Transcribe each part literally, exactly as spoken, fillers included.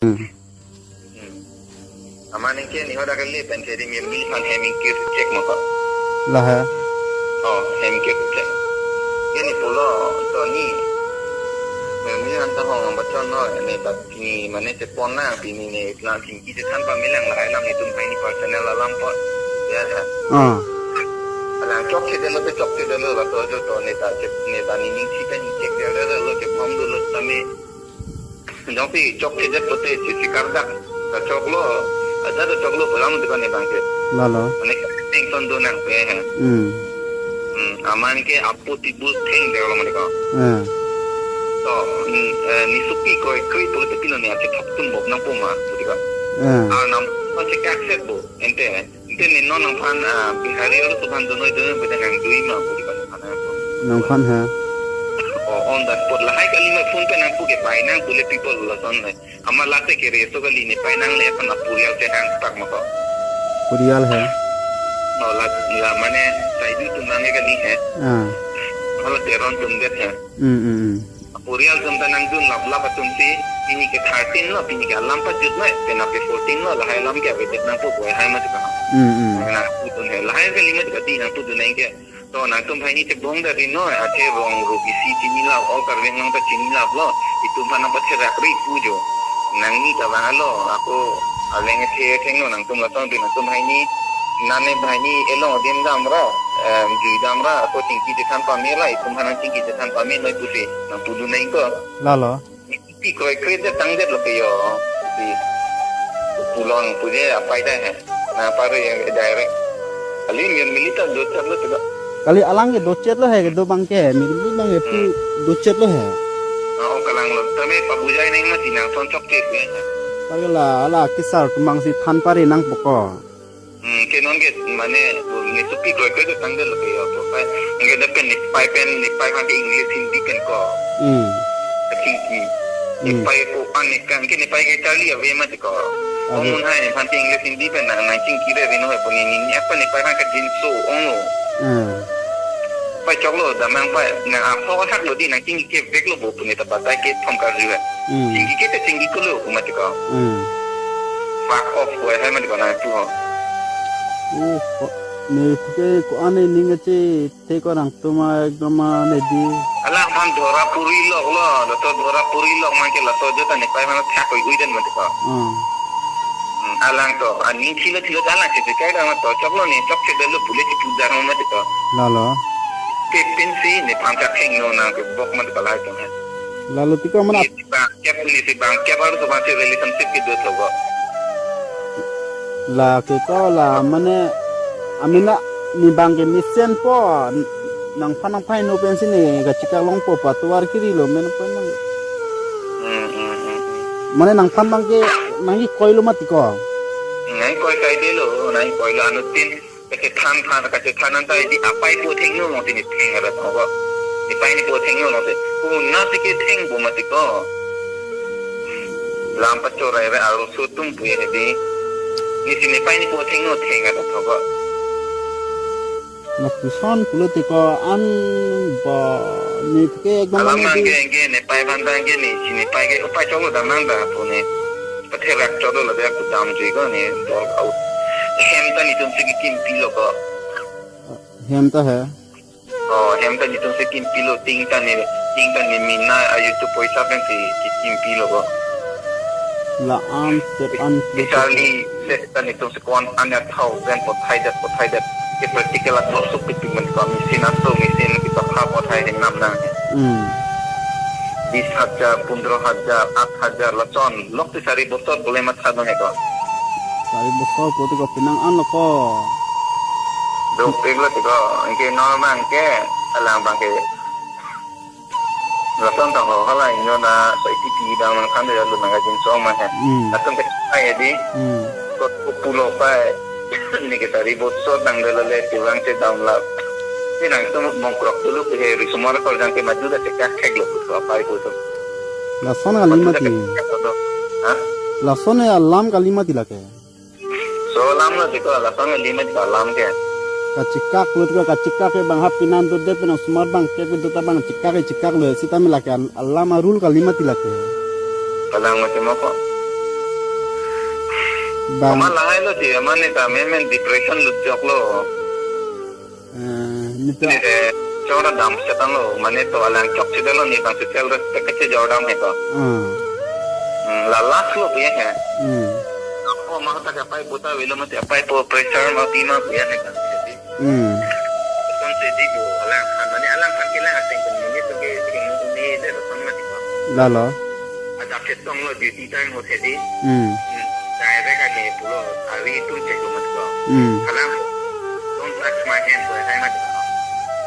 Hmm. Hmm. Amat ningke ni hoda kali pen ke di mi mi han hem ingkir check mo ko. Lahai. Oh, hem ingkir check. Ini pulo to ni. Mi mi han ta hong bachon no ni ta pini mane chepon nang pini ni lang chingki chethan pame lang lahai alam netum hai ni personal alam po. Ya ta. Ah. Alang chokchedetlo te chokchedetlo laso ajoto ni ta chep ni ta ni ning si ta ni check detlo chepon dolo tame. Jongsi chokchedet pote chisi kardak ta choklo, aja ta choklo pulang di kane bang ke. Lalo. Mane thengton do nang pe he. Hmm. Hmm, amat ningke apo tibul thengdetlo mane ko. Eh. To, hmm, eh, ni supi ko ekri politik pino ni ake thap tum bok nangpo ma, putiko. Eh. Ar nam ko check accept bo, ente. Ente ni non nangphan, ah, Bihari aru tuphan donoi donoi beda nang dui ma putiko nangphan nangpo. Nangphan ha. Oh, on the spot lahai kali ma phone pe nangpu ke bai nang pule people lason le. Ama late ke reso kali ne pai nang le aphan apurial te hang pak mo to. Purial hai. No la la mane saidu tum nang kali hai. Ah. Hala teron tum det hai. Hmm, hmm, hmm. Apurial tum ta nangdun lap lap atum si pini ke thirteen lo, pini ke alam pa jut lo, pena pe fourteen lo, lahai alam ke avedet nangpo boy hai ma ta. Hmm, hmm. Nang pudun hai. Lahai kali ma ta di nangpudun nang ke. To nangtum hai ni chebong da ri no, ate rong ro bisi chini lap, all Karbi Anglong ta chini laplo, itum aphan nangpatherak ri pu jo. Nangni ta bang alo, ako aleng the thengno nangtum lason ri nangtum hai ni, nane hai ni elong adim damra, em, jui damra, ako chingki chethan pame la, itum aphan nang chingki chethan pame noi pusi, nangpudun nang ko. Lalo. Pi kroi kroi je tangdet lo ke yo. Pi pulang puje apai dai he. Na paru yang direct. Alim yang milita docet lo tidak. Kali alang ke docet lo he, kedo bang ke, mili bang ke pu docet lo he. Ah, oh, kalang lo. Tapi pabujai neng mati nang son chokche pu ya. Kali la, ala kisar tumang si than pari nangpo ko. Hmm, ke non ke mane ni supi kroi kroi ke tangdet lo ke yo to. Pai, nge da pen ni pai pen ni pai kan ke English Hindi pen ko. Hmm. Ka chingki. Ni Hmm. pai ko an ni kan ke ni pai ke charli ave ma ko. Ave. Ko mun hai ni phan ke English Hindi pen nang nang chingki re vino hai puni ni ni apa ni pai kan ke jinso ong lo. Hmm. Pai chok lo damang pai nang apho hak lo di nang chingki ke vek lo bo puni ta batai ke thom karju hai. Hmm. Chingki ke te chingki ko lo kuma ti ko. Hmm. Fuck off ko hai ma ti ko nang tu ho. Oh, ko, ne ke ko ane ning che te ko nangtum ekdom ane di. Alang phan dhora puri lok lo, lo to dhora puri lok man ke lo to jota ne pai mana thak koi ui den ma ti ko. Hmm. Hmm, alang to, ani thilo thilo alang che kai dang to chok lo ni chokche de lo pule chi puja ma ti ko. Lalo. Te pin si ne phan thak heng no na ke bok ma ti ko lai to hai. Lalo ti ko mana Ni si bang kep ni si bang kep aru to bang si relationship ke do to ko. La ke ko la mane amena ni bang ke mesen po nangphan nangphai no pen si ni kachikak longpo patuar kiri lo men pen mang. Hmm, hmm, hmm, hmm. Mane nangphan bang ke nangkikoi lo ma ti ko. Nangkikoi kai de lo, nangkikoi lo anutin. Kachethan phan, kachethan anta di apai po thengno mo ti ni theng ra thong ko. Ni pai ni po thengno mo ti. Ko na si ke theng bo ma ti ko. Lam pachorai re aro so tum pu ye di. Ni si ni pai ni po thengno theng ra thong ko. Lapuson pulo ti ko an ba ni ke ekdom Alam mane nang di. Ke ke ni pai phan ta ke ni si ni pai ke upai chok lo dam nang ta pu ni. Patherak chok lo la dia ku dam ji ko ni dol out. Hem ta netum si kimpi lo ko. Hem ta he. Oh, hem ta netum si kimpi lo ting ta ni, ting ta ni mina ayu tu poisa pen si kimpi lo ko. La an set an Charli set ta netum si kon anya thousand pothai det, pothai det. Ke practical a thok suk pipi men ko machine aso machine ki pakha pothai hen nam nang. Hmm. Bis hajar, pundro hajar, at hajar la chon. Lok ti sari bosor bole matha dong he ko. Sari bosor ko ti ko pinang an lo ko. Dok pek lo ti ko, anke normal ke, alang bang ke. Lason tang ho hala ino na sa iti ti dang nang khan ya lu nang ajin song ma he. Hmm. Lason ke ai di. Hmm. Ko pulo pa ni ke sari bosor dang dala le ti bang che dam la. Ti nangtum mongkrok dulu ke he risumar kor jang ke maju da che kak khek lo ko pai ko to. Lason kali mati. Ha? Lason ya alam kali mati lake. So alam lo ti ko lason kali mati alam ke. Kachikak lo ti ko kachikak ke bang hap pinan to de pinang sumar bang ke do ta bang chikak ke chikak lo sita mi lake al-, alam arul kali mati lake. Kalang mati mo ko. Bang. Mama lahai lo ti, mane ta memen depression lutjok lo. Eh, nito. Nite chora dam setan lo, mane to alang chok sida lo, ne bang si self respect kachejor dam he to. Hmm. Hmm, la last lo puya he. Hmm. Oh, ma ta kapai puta velo mati apai po pressure ma pi ma puya he ta. Hmm. Ton se di bo, alang phan, mane alang phan ke lang ateng pen minit to ke, ke ni de ro ton mati ko. Lalo. Ajak ke tong lo duty time ho se di. Hmm. Hmm. Direct ani pulo, avi tum che ko mati ko. Hmm. Alang, "Don't touch my hand," ko hai mati ko.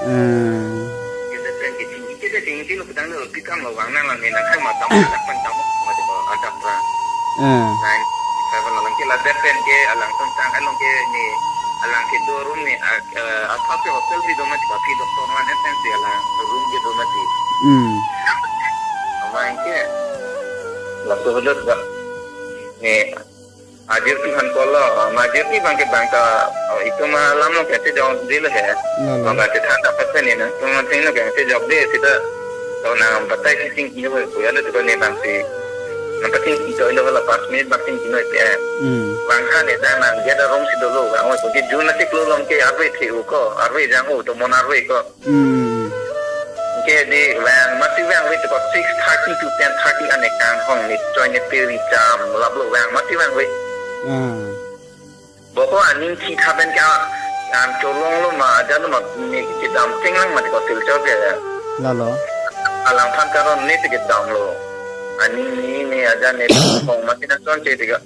Hmm. Kita pen ke tinggi, kita tinggi lo, kita lo, kita lo, bang nang lang ni nang hai mati, tak pen tak mati ko, ajak pra. Hmm. Nine seven alang ke la dep pen ke, alang tun tang, along ke ni, alang ke do room ni, a, eh, asap ke hotel si do mati, kapi doktor man S N C alang room ke do mati. Hmm. Ama ke, laso hotel ga, ni, ajir pi han kolo, ama ajir pi bang ke bang ta, oh, itu ma lam lo ke te jong dil he. Lalo. Bang ke than ta pasen ni na, tu ma thing lo ke te jok de, sita, to na batai si ting kilo, ko ya le tu ni bang si, na pating kilo lo la pas minute bang ting kilo pe. Hmm. Bang ka ne ta nang dia da room si dolo, bang, oh, ko ke jun na tik lo lom ke arve the u ko, arve jang u, to mon arve ko. Hmm. Ke di vang mati vang ve to six thirty to ten thirty ane kang hong ni choi ne peri jam lap lo vang mati vang ve. Ah. Boko aning thi thaben ka an cholong lo ma ajan lo ma ni kedam ting lang mati ko Silchar ke. Lalo. Alang phan karon ni te kedam lo. Ani ni ni ajan ni hong mati na chon che tiga.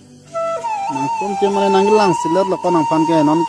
Nang tum che mane nang lang silet lo ko nang phan ke non